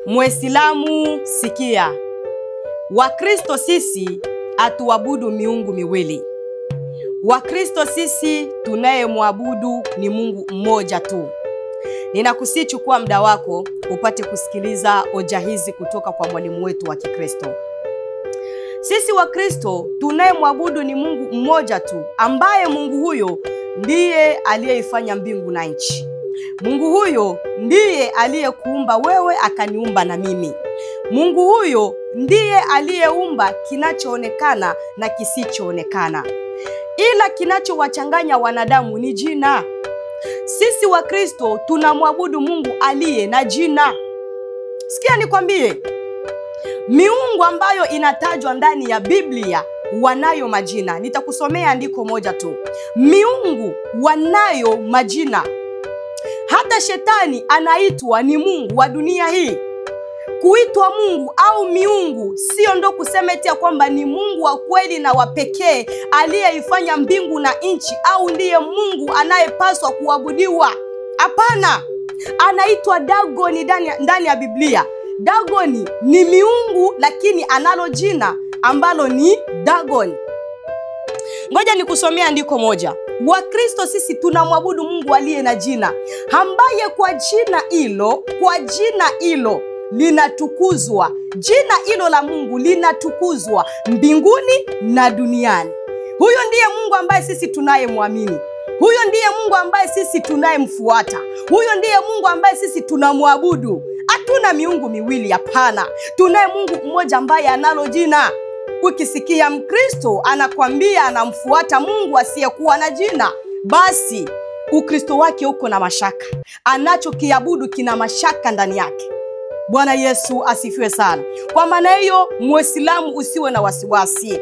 Muislamu sikia, Wakristo sisi hatuabudu miungu miwili. Wakristo sisi tunayemwabudu ni Mungu mmoja tu. Ninakusihi chukua muda wako upate kusikiliza hoja hizi kutoka kwa mwalimu wetu wa Kikristo. Sisi Wakristo tunayemwabudu ni Mungu mmoja tu, ambaye Mungu huyo ndiye aliyeifanya mbingu na nchi. Mungu huyo ndiye aliyekuumba wewe akaniumba na mimi. Mungu huyo ndiye aliyeumba kinachoonekana na kisichoonekana. Ila kinachowachanganya wanadamu ni jina. Sisi Wakristo tunamwabudu Mungu aliye na jina. Sikia nikwambie, miungu ambayo inatajwa ndani ya Biblia wanayo majina. Nitakusomea andiko moja tu. Miungu wanayo majina. Hata shetani anaitwa ni mungu wa dunia hii. Kuitwa mungu au miungu sio ndo kusema eti ya kwamba ni Mungu wa kweli na wa pekee aliyeifanya mbingu na nchi, au ndiye Mungu anayepaswa kuabudiwa. Hapana, anaitwa Dagoni ndani ya Biblia. Dagoni ni miungu, lakini analo jina ambalo ni Dagoni. Ngoja nikusomea andiko moja. Wakristo sisi tunamwabudu Mungu aliye na jina, ambaye kwa jina hilo linatukuzwa. Jina hilo la Mungu linatukuzwa mbinguni na duniani. Huyo ndiye Mungu ambaye sisi tunayemwamini. Huyo ndiye Mungu ambaye sisi tunayemfuata. Huyo ndiye Mungu ambaye sisi tunamwabudu. Hatuna miungu miwili, hapana. Tunaye Mungu mmoja ambaye analo jina. Ukisikia Mkristo anakwambia anamfuata Mungu asiyekuwa na jina, basi Ukristo wake uko na mashaka. Anachokiabudu kina mashaka ndani yake. Bwana Yesu asifiwe sana. Kwa maana hiyo, Muislamu usiwe na wasiwasi.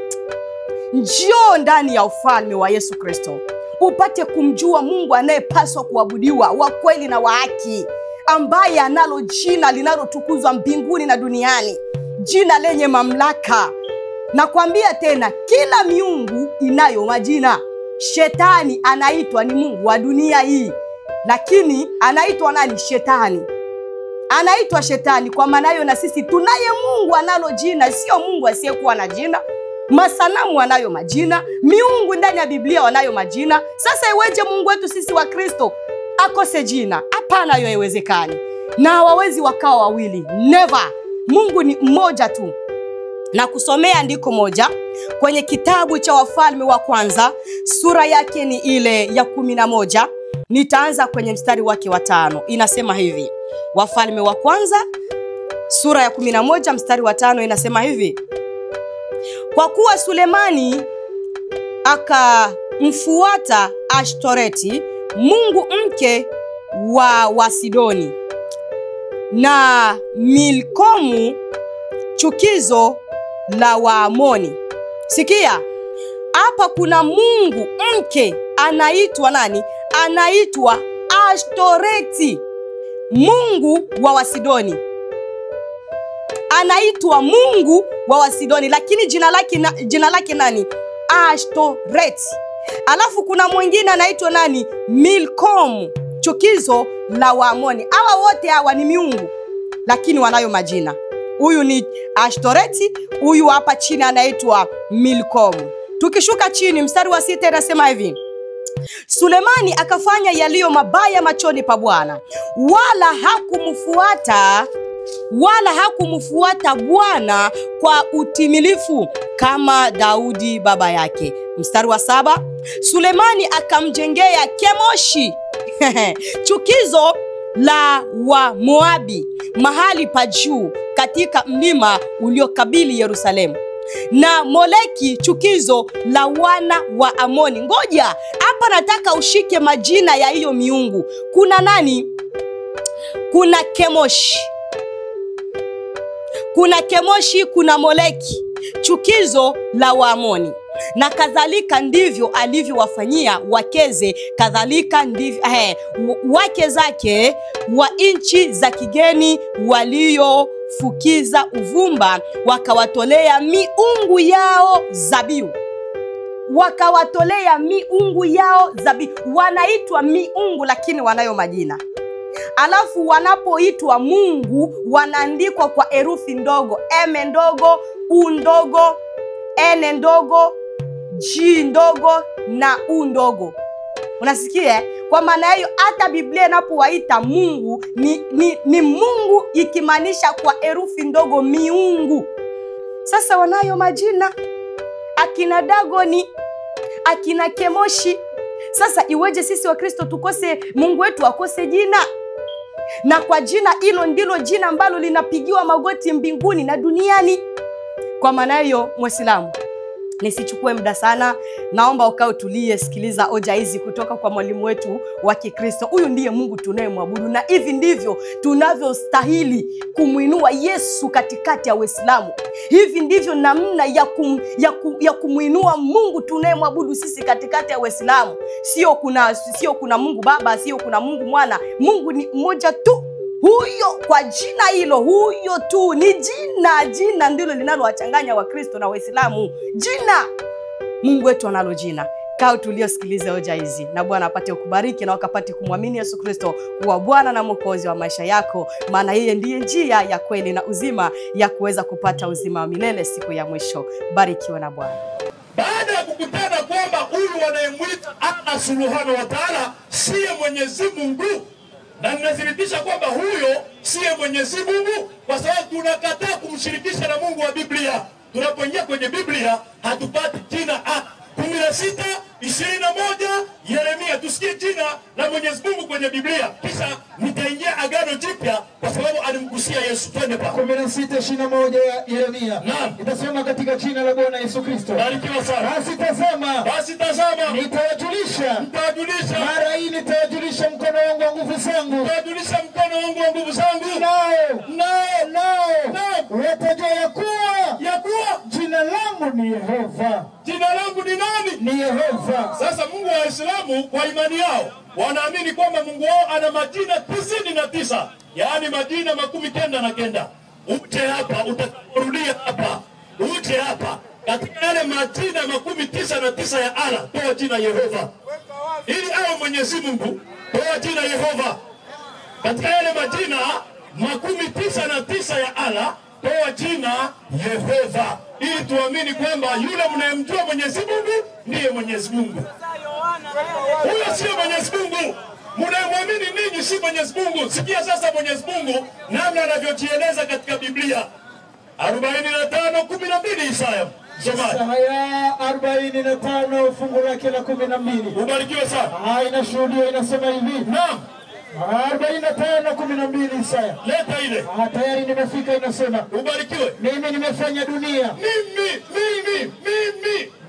Njoo ndani ya ufalme wa Yesu Kristo upate kumjua Mungu anayepaswa kuabudiwa, wa kweli na wa haki, ambaye analo jina linalotukuzwa mbinguni na duniani, jina lenye mamlaka. Nakwambia tena, kila miungu inayo majina. Shetani anaitwa ni mungu wa dunia hii, lakini anaitwa nani? Shetani. Anaitwa shetani. Kwa maana hiyo na sisi tunaye Mungu analo jina, sio Mungu asiyekuwa na jina. Masanamu wanayo majina, miungu ndani ya Biblia wanayo majina. Sasa iweje Mungu wetu sisi wa Kristo akose jina? Hapana, hiyo haiwezekani. Na hawawezi wakawa wawili. Never. Mungu ni mmoja tu. Na kusomea andiko moja kwenye kitabu cha Wafalme wa Kwanza, sura yake ni ile ya 11. Nitaanza kwenye mstari wake wa 5. Inasema hivi. Wafalme wa Kwanza sura ya 11 mstari wa 5 inasema hivi: kwa kuwa Sulemani akamfuata Ashtoreti, mungu mke wa Wasidoni, na Milkomu, chukizo la Waamoni. Sikia, hapa kuna mungu mke anaitwa nani? Anaitwa Ashtoreti, mungu wa Wasidoni. Anaitwa mungu wa Wasidoni, lakini jina lake nani? Ashtoreti. Alafu kuna mwingine anaitwa nani? Milkom, chukizo la Waamoni. Hawa wote hawa ni miungu, lakini wanayo majina. Huyu ni Ashtoreti, huyu hapa chini anaitwa Milkom. Tukishuka chini mstari wa 6 inasema hivi: Sulemani akafanya yaliyo mabaya machoni pa Bwana, wala hakumfuata Bwana kwa utimilifu kama Daudi baba yake. Mstari wa 7, Sulemani akamjengea Kemoshi chukizo la wa Moabi, mahali pa juu katika mlima uliokabili Yerusalemu, na Moleki, chukizo la wana wa Amoni. Ngoja, hapa nataka ushike majina ya hiyo miungu. Kuna nani? Kuna Kemoshi. Kuna Kemoshi, kuna Moleki, chukizo la Waamoni. Na kadhalika ndivyo alivyowafanyia wakeze, kadhalika ndivyo wake zake wa nchi za kigeni waliofukiza uvumba, wakawatolea miungu yao zabihu. Wakawatolea miungu yao zabihu. Wanaitwa miungu lakini wanayo majina. Alafu wanapoitwa Mungu wanaandikwa kwa herufi ndogo, M ndogo, U ndogo, N ndogo, G ndogo na U ndogo. Unasikia? Kwa maana hiyo hata Biblia inapowaita Mungu ni Mungu ikimaanisha kwa herufi ndogo miungu. Sasa wanayo majina akina Dagoni, akina Kemoshi. Sasa iweje sisi wa Kristo tukose Mungu wetu akose jina? Na kwa jina hilo ndilo jina ambalo linapigiwa magoti mbinguni na duniani. Kwa maana hiyo Muislamu, nisichukue muda sana, naomba ukae utulie, sikiliza hoja hizi kutoka kwa mwalimu wetu wa Kikristo. Huyu ndiye Mungu tunayemwabudu, na hivi ndivyo tunavyostahili kumuinua Yesu katikati ya Uislamu. Hivi ndivyo namna ya kumuinua Mungu tunayemwabudu sisi katikati ya Uislamu. Sio kuna Mungu Baba, sio kuna Mungu Mwana. Mungu ni mmoja tu. Huyo kwa jina hilo, huyo tu ni jina. Jina ndilo linalowachanganya Wakristo na Waislamu. Jina. Mungu wetu analo jina. Kaa tuliosikiliza hoja hizi, na Bwana apate kukubariki na wakapate kumwamini Yesu Kristo kuwa Bwana na Mwokozi wa maisha yako, maana yeye ndiye njia ya kweli na uzima ya kuweza kupata uzima wa milele siku ya mwisho. Barikiwa na Bwana. Baada ya kukutana kwamba huyu wanayemwita Allah Subhanahu wa Ta'ala siye Mwenyezi Mungu, na ninathibitisha kwamba huyo siye Mwenyezi Mungu kwa sababu tunakataa kumshirikisha na Mungu wa Biblia. Tunapoingia kwenye Biblia hatupati jina 16:21 Yeremia. Tusikie jina la Mwenyezi Mungu kwenye Biblia, kisha nitaingia Agano Jipya kwa sababu alimgusia Yesu. Twende pa 16:21 Yeremia. Naam. Itasema katika jina la Bwana Yesu Kristo. Barikiwa sana. Basi tazama, nitawajulisha, mara hii nitawajulisha mkono wangu wa nguvu zangu, nitawajulisha mkono wangu wa nguvu zangu, nao watajua ya kuwa jina langu ni Yehova. Jina langu ni nani? Ni Yehova. Sasa Mungu wa Waislamu kwa imani yao wanaamini kwamba Mungu wao ana majina 99, yaani majina 99. Uje hapa utarudia hapa, uje hapa katika yale majina 99 ya Allah, toa jina Yehova ili awe Mwenyezi Mungu. Toa jina Yehova katika yale majina 99 ya Allah, toa jina Yehova ili tuamini kwamba yule mnayemjua Mwenyezi Mungu ndiye Mwenyezi Mungu. Huyo sio Mwenyezi Mungu. Mnayemwamini ninyi si Mwenyezi Mungu. Sikia sasa Mwenyezi Mungu namna anavyojieleza katika Biblia. 45:12 Isaya. Msomaji. Isaya 45 fungu lake la 12. Ubarikiwe sana. Inashuhudia, inasema hivi. Naam. 45:12 Isaya. Leta ile. Tayari nimefika, inasema. Ubarikiwe. Mimi nimefanya dunia.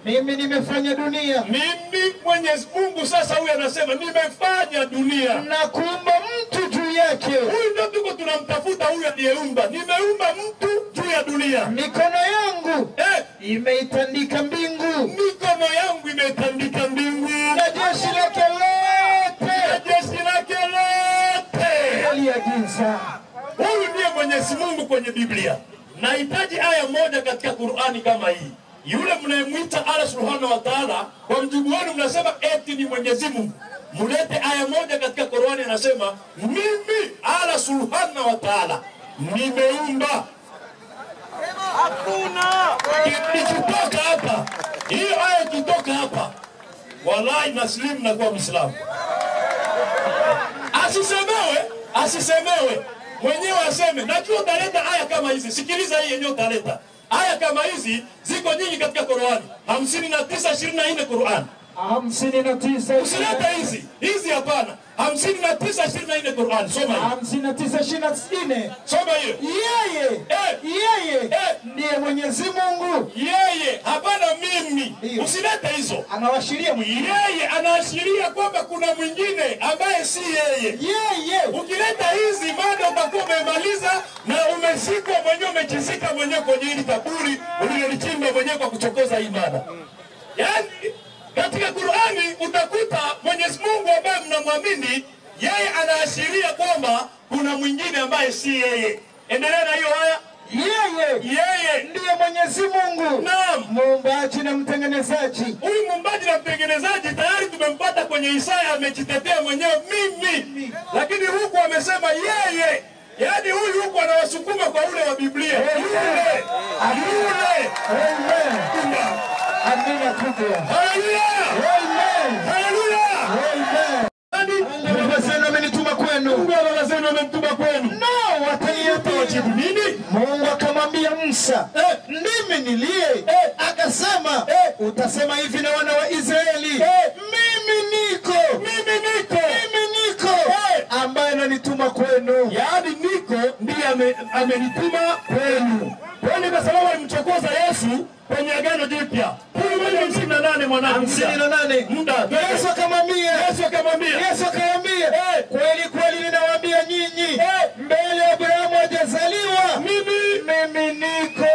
Mimi nimefanya dunia. Mimi Mwenyezi Mungu. Sasa huyu anasema nimefanya dunia na kuumba mtu juu yake. Huyu ndio tuko tunamtafuta, huyu aliyeumba. Nimeumba mtu juu ya dunia. Mikono yangu imeitandika mbingu. Mikono yangu imeitandika mbingu. Na jeshi lake lote. Na jeshi lake lote. Aliagiza. Huyu ndiye Mwenyezi Mungu kwenye Biblia. Nahitaji aya moja katika Qur'ani kama hii. Yule mnayemuita Allah Subhanahu wa Ta'ala, kwa mjibu wenu mnasema eti ni Mwenyezi Mungu. Mulete aya moja katika Qur'ani inasema mimi Allah Subhanahu wa Ta'ala nimeumba. Hakuna. Ikitoka hapa, hiyo aya ikitoka hapa, wallahi naslimu na kuwa Muislamu. Asisemewe, mwenyewe aseme. Najua utaleta aya kama hizi. Sikiliza hii yenyewe utaleta. Aya kama hizi ziko nyingi katika Qur'ani. 59:24 Qur'an. 59. Usilete hizi. Hizi hapana. 59:24 Qur'an. Soma hiyo. 59:24. Soma hiyo. Yeye. Yeye ndiye Mwenyezi Mungu. Yeye, hapana mimi. Usilete hizo. Anaashiria mwingine. Yeye anaashiria kwamba kuna mwingine ambaye si yeye. Yeye. Ukileta hizi bado utakuwa umemaliza na umeshikwa mwenyewe, umechizika mwenyewe kwenye hili kaburi ulilolichimba mwenyewe kwa kuchokoza hii mada. Yaani katika Qur'ani utakuta Mwenyezi Mungu ambaye mnamwamini yeye anaashiria kwamba kuna mwingine ambaye si yeye. Endelea na hiyo haya. Yeye ndiye Mwenyezi Mwenyezi Mungu. Naam. Muumbaji na mtengenezaji. Huyu muumbaji na mtengenezaji tayari tumempata kwenye Isaya, amejitetea mwenyewe mimi. Lakini huku amesema yeye. Yaani huyu huku anawasukuma kwa ule wa Biblia. Yule. Yule. Amen. Amina kubwa. Haleluya. Amen. Haleluya. Amen. Mungu baba zenu amenituma kwenu. Mungu baba zenu amenituma kwenu. Nao watanijibu nini? Mungu akamwambia Musa, ndimi niliye. Akasema, utasema hivi na wana wa Israeli, mimi niko. Mimi niko. Mimi niko. Ambaye ananituma kwenu. Yaani niko ndiye amenituma kwenu. Kwani kwa sababu alimchokoza Yesu kwenye Agano Jipya. Huyu mmoja 58 mwanangu. 58. Muda. Yesu akamwambia, Yesu akamwambia. Yesu akamwambia, kweli kweli ninawaambia nyinyi, mbele ya Abrahamu hajazaliwa, mimi niko.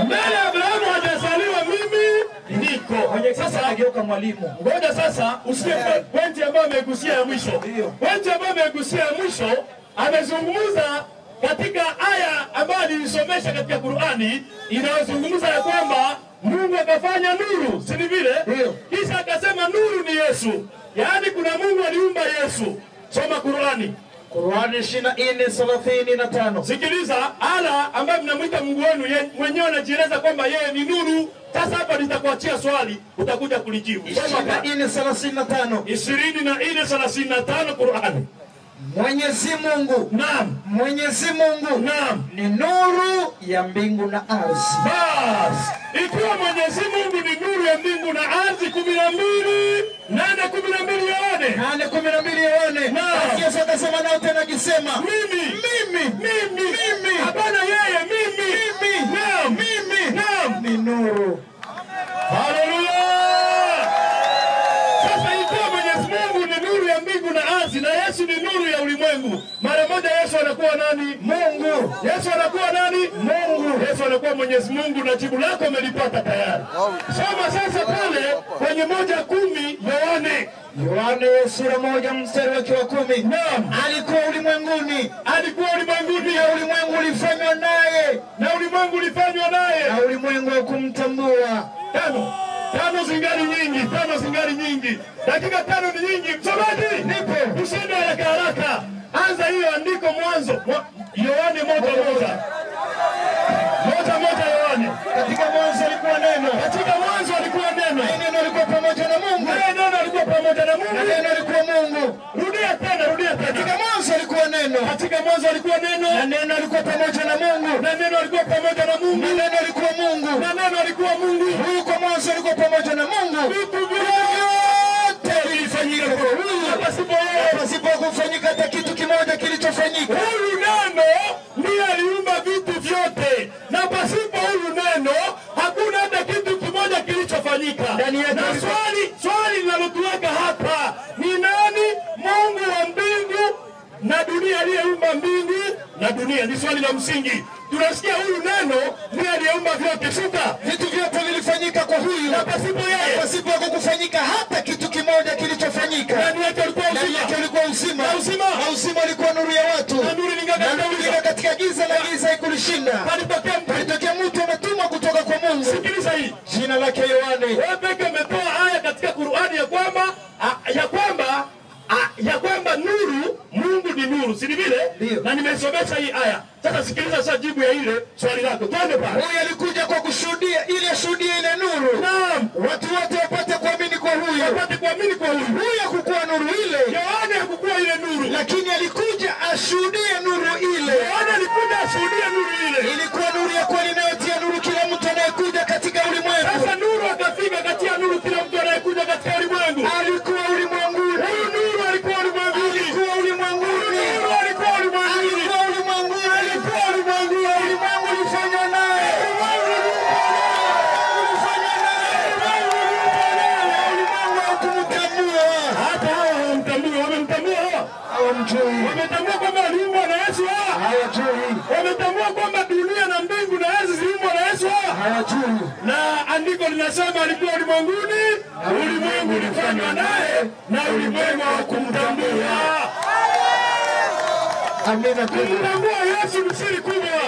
Mbele ya Abrahamu hajazaliwa mimi niko. Sasa ageuka mwalimu. Ngoja sasa usikie pointi ambayo amegusia ya mwisho. Pointi ambayo amegusia ya mwisho, amezungumza katika aya ambayo aliisomesha katika Qur'ani inayozungumza ya kwamba Mungu akafanya nuru, si ni vile? Kisha akasema nuru ni Yesu. Yaani kuna Mungu aliumba Yesu. Soma Qur'ani. Qur'ani 24:35. Sikiliza, ala ambaye mnamuita Mungu wenu mwenyewe anajieleza kwamba yeye ni nuru. Sasa hapa nitakuachia swali, utakuja kulijibu. Soma 24:35. 24:35 Qur'ani. Mwenyezi Mungu. Naam. Mwenyezi Mungu. Naam. Ni nuru ya mbingu na ardhi. Bas. Ikiwa Mwenyezi Mungu ni nuru ya mbingu na ardhi, 12:8:12 Yohane. 8:12 Yohane. Naam. Yesu akasema nao tena akisema, mimi mimi mimi mimi. Hapana yeye, mimi. Mimi. Naam. Mimi. Naam. Ni nuru. Haleluya. Sasa ikiwa Mwenyezi Mungu ni nuru ya mbingu na ardhi na Yesu ni nuru ya ulimwengu, mara moja Yesu anakuwa nani? Mungu. Yesu anakuwa nani? Mungu. Yesu anakuwa Mwenyezi Mungu, na jibu lako umelipata tayari. Soma sasa pale kwenye 1:10 Yohane. Yohane sura 1 mstari wake wa 10. Naam. Alikuwa ulimwenguni. Alikuwa ulimwenguni, na ulimwengu ulifanywa naye. Na ulimwengu ulifanywa naye. Na ulimwengu haukumtambua. Tano zingali nyingi, tano zingali nyingi. Dakika 5 ni nyingi. Msomaji, nipo. Usiende haraka haraka. Anza hiyo andiko mwanzo. Yohane 1:1. 1:1 Yohane. Katika mwanzo alikuwa neno. Katika mwanzo alikuwa neno. Na neno alikuwa pamoja na Mungu. Na neno alikuwa pamoja na Mungu. Na neno alikuwa Mungu. Rudia tena, rudia tena. Katika mwanzo alikuwa neno. Katika mwanzo alikuwa neno. Na neno alikuwa pamoja na Mungu. Na neno alikuwa pamoja na Mungu. Na neno alikuwa Mungu. Na neno alikuwa Mungu. Huyu kwa mwanzo alikuwa pamoja na Mungu. Vitu vyote vilifanyika kwa huyu. Pasipo yeye, pasipo kufanyika hata kitu kimoja kilichofanyika. Huyu neno ndiye aliumba vitu vyote. Na pasipo huyu neno hakuna hata kitu kimoja kilichofanyika. Na swali linalotuweka hapa ni nani Mungu wa mbingu na dunia aliyeumba mbingu na dunia? Ni swali la msingi. Tunasikia huyu neno ndiye aliyeumba vyote. Shuka. Vitu vyote vilifanyika kwa huyu. Na pasipo yeye, pasipo kufanyika hata kitu kimoja kilichofanyika. Ndani yake alikuwa uzima. Ndani yake alikuwa uzima. Na uzima, na uzima alikuwa nuru ya watu. Na nuru iling'aa katika giza, na giza haikulishinda. Palitokea mtu ametumwa kutoka kwa Mungu. Sikiliza hii. Jina lake Yohane. Wewe pekee umetoa aya katika Qur'ani ya kwamba nuru, Mungu ni nuru, si vile? Na nimesomesha hii aya. Sasa sikiliza sasa jibu ya ile swali lako. Twende pale. Huyu alikuja kwa kushuhudia, ili ashuhudie ile nuru. Naam. Watu wote wapate kuamini kwa huyu. Wapate kuamini kwa huyu. Huyu hakukuwa nuru ile. Yohane hakukuwa ile nuru. Lakini alikuja ashuhudie nuru ile. Yohane alikuja ashuhudie nuru ile. Ilikuwa nuru ya kweli inayotia nuru kila mtu anayekuja katika ulimwengu. Sasa nuru akafika katia nuru kila mtu anayekuja katika ulimwengu. Alikuwa ulimwenguni. Huyu nuru alikuwa ulimwenguni. Alikuwa ulimwenguni. Nuru alikuwa ulimwenguni. Alikuwa ulimwenguni. Alikuwa ulimwenguni. Ulimwengu ulifanywa naye. Ulifanywa naye. Ulimwengu haukumtambua. Hata hawa hawamtambui. Wamemtambua hawa? Hawamjui. Wametambua kwamba aliumbwa na Yesu hawa? Hawajui. Wametambua kwamba dunia na mbingu na ardhi ziliumbwa na Yesu hawa? Hawajui. Na andiko linasema alikuwa ulimwenguni, ulimwengu ulifanywa naye, na ulimwengu haukumtambua. Amina. Kumtambua Yesu ni siri kubwa.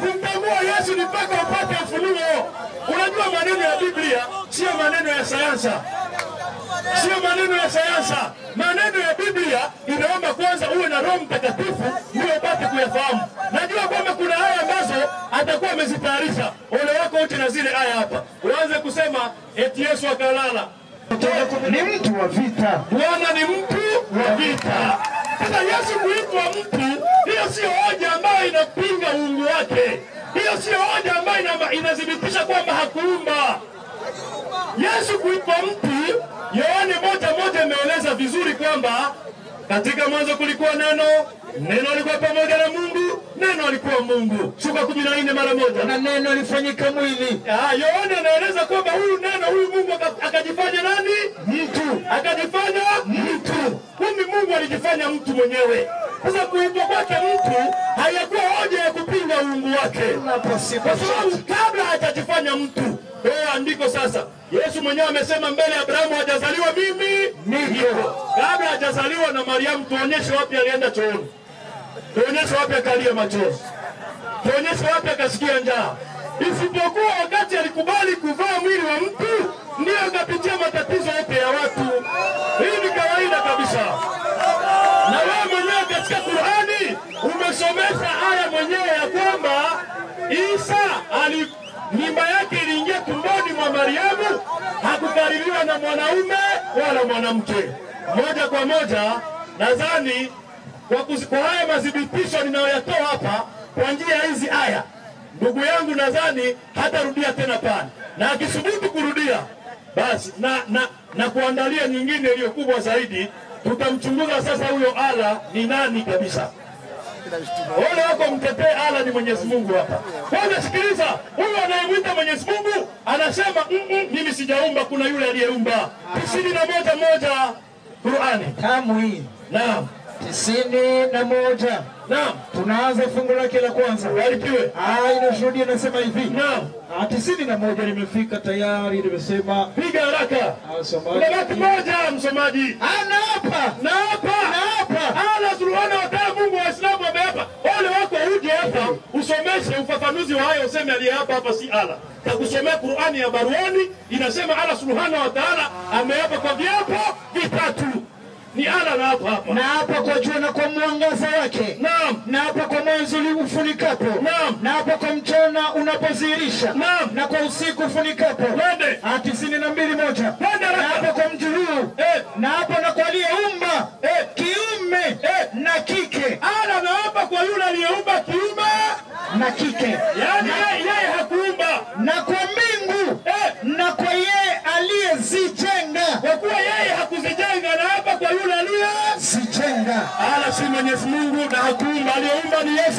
Kumtambua Yesu ni mpaka upate ufunuo. Unajua maneno ya Biblia sio maneno ya sayansa. Sio maneno ya sayansa. Maneno ya Biblia inaomba kwanza uwe na Roho Mtakatifu ndio upate kuyafahamu. Najua kwamba kuna aya ambazo atakuwa amezitayarisha. Ole wako wote na zile aya hapa. Uanze kusema eti Yesu akalala. Ni mtu wa vita. Bwana ni mtu wa vita. Sasa Yesu kuitwa mtu, hiyo sio hoja ambayo inapinga uungu wake. Hiyo sio hoja ambayo inathibitisha kwamba hakuumba. Yesu kuitwa mtu, Yohane 1:1 imeeleza vizuri kwamba katika mwanzo kulikuwa neno, neno alikuwa pamoja na Mungu, neno alikuwa Mungu. Shuka 14 mara moja. Na neno alifanyika mwili. Yohane anaeleza kwamba huyu neno, huyu Mungu akajifanya nani? Mtu. Akajifanya mtu. Kumbe Mungu alijifanya mtu mwenyewe. Sasa kuitwa kwake mtu hayakuwa hoja ya kupinga uungu wake. Kwa sababu kabla hajajifanya mtu. Andiko sasa. Yesu mwenyewe amesema mbele ya Abrahamu hajazaliwa mimi niko. Kabla hajazaliwa na Mariamu, tuonyeshe wapi alienda chooni. Tuonyeshe wapi akalia machozi. Tuonyeshe wapi akasikia njaa. Isipokuwa wakati alikubali kuvaa mwili wa mtu, ndio akapitia matatizo yote ya watu. Hii ni kawaida kabisa. Na wewe mwenyewe katika Qur'ani umesomesha aya mwenyewe ya kwamba Isa mimba yake iliingia tumboni mwa Mariamu, hakukaribiwa na mwanaume wala mwanamke. Moja kwa moja nadhani kwa haya madhibitisho ninayoyatoa hapa kwa njia hizi aya, ndugu yangu nadhani hatarudia tena pale. Na akisubutu kurudia, basi na kuandalia nyingine iliyo kubwa zaidi. Tutamchunguza sasa huyo Allah ni nani kabisa. Wale wako mtetee Allah ni Mwenyezi Mungu hapa. Kwanza sikiliza, huyu anayemwita Mwenyezi Mungu anasema mimi sijaumba, kuna yule aliyeumba. 91:1 Qur'ani. Tamu hii. Naam. 91. Naam. Tunaanza fungu lake la kwanza. Barikiwe. Inashuhudia inasema hivi. Naam. 91 nimefika tayari, nimesema piga haraka. Unabaki moja msomaji. Anaapa. Naapa. Naapa. Allah Subhanahu wa Ta'ala, Mungu wa Waislamu ameapa. Ole wako uje hapa usomeshe ufafanuzi wa hayo, useme aliyeapa hapa si Allah. Takusomea Qur'ani ya baruani inasema Allah Subhanahu wa Ta'ala ameapa kwa viapo vitatu. Ni Allah na hapa hapa. Na hapa kwa jua na kwa mwangaza wake. Naam. Na hapa kwa mwezi ufunikapo. Naam. Na hapa kwa mchana unapodhihirisha. Naam. Na kwa usiku ufunikapo. Twende. 92:1. Twende. Na hapa kwa mji huu. Na hapa na kwa aliyeumba kiume na kike. Allah na hapa kwa yule aliyeumba kiume na kike. Yaani yeye hakuumba. Na kwa mbingu na kwa yeye aliyezijenga. Kwa kuwa yeye hakuzijenga, na hapa kwa yule aliyezijenga. Zijenga. Allah si Mwenyezi Mungu na hakuumba, aliyeumba ni Yesu.